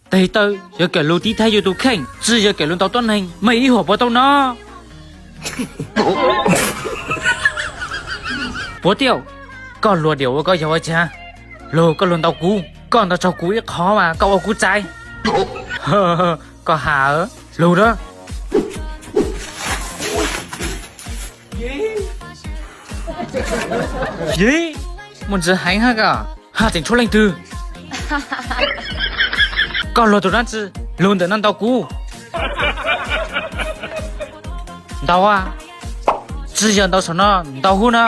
Tes taw yog kawm lug tib thab yug tus kheej, tsi yog kawm lug ntaus tuab neeg, mej ib huam puas tau no? Puab tiaj, koj luag diam ua koj yog ua caag? Lug koj lug ntaus kuv, koj ntaus tsaug kuv ib qho mas koj ua kuv txais. Koj has, lug na. Yig, muaj ntsis heev hab koj, hab tseem tshuav leej twg? Koj luag tus dlaab tsi lug ntawm no ntaus kuv? Ntaus, tsi yog ntaus saum no, ntaus hub no.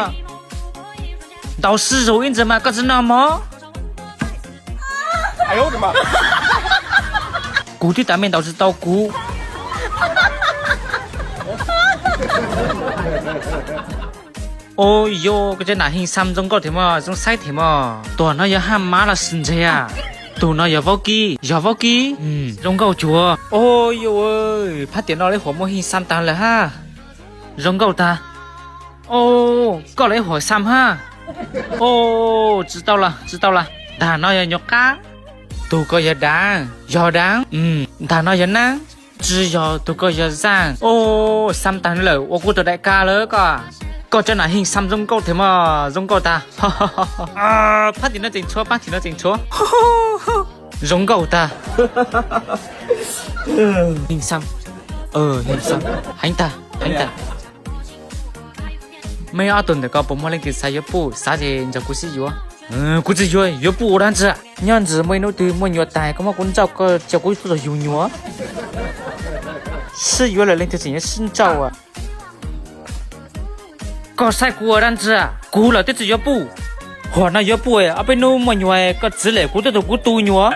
Ntaus sib zug ib ntsis mas koj tsi noj mov. Kuv tib tas mej ntaus tsi tau kuv. Ua yuav, koj cov nam Hee Sam zoo nkauj thiab mog, zoo saib thiab mog. Tuam no yog Haj Mab los sis ntseg a? Tug no yog Vaub Kib, yog Vaub Kib. Zoo nkauj cuag. Ua yuav, phab tiam no lawv huam muaj Hee Sam taag lawm hab. Zoo nkauj tag. Ua, koj lawv huam Sam hab. Ua, tsi tau las, tsi tau las. Ntag no yog nyuam qab. Tug ko yog Daav, yog Daav. Ntag no yog Naab, tsi yog. Tug ko yog Zaaj. Ua, Sam taag lawm, ua kuv tug daim ka lawm koj. Koj cov nam Hee Sam zoo nkauj thiab mog, zoo nkauj tag. Phab tim no tseem tshuav, phab tim no tseem tshuav. Zoo nkauj tag. Hee Sam, Hee Sam, heev tag, heev tag. Mej ob tug ntawm ko puas muaj leej twg xav yuav puj? Xav ces nrog kuv sib yuav. Kuv tsi yuav, yuav puj ua dab tsi? Nyob ntsis muaj ib hnub twg muaj nyuam taag koj muab kuv ntsauj, koj cia kuv tuaj yug nyuam. Sib yuav lawm leej twg tseem yuav sib ntsauj. Koj saib kuv ua dab tsi? Kuv lawm twb tsi yuav puj. Huam no yuav puj, ob peb hnub muaj nyuam koj txiv lawm kuv tuaj tug kuv tu nyuam.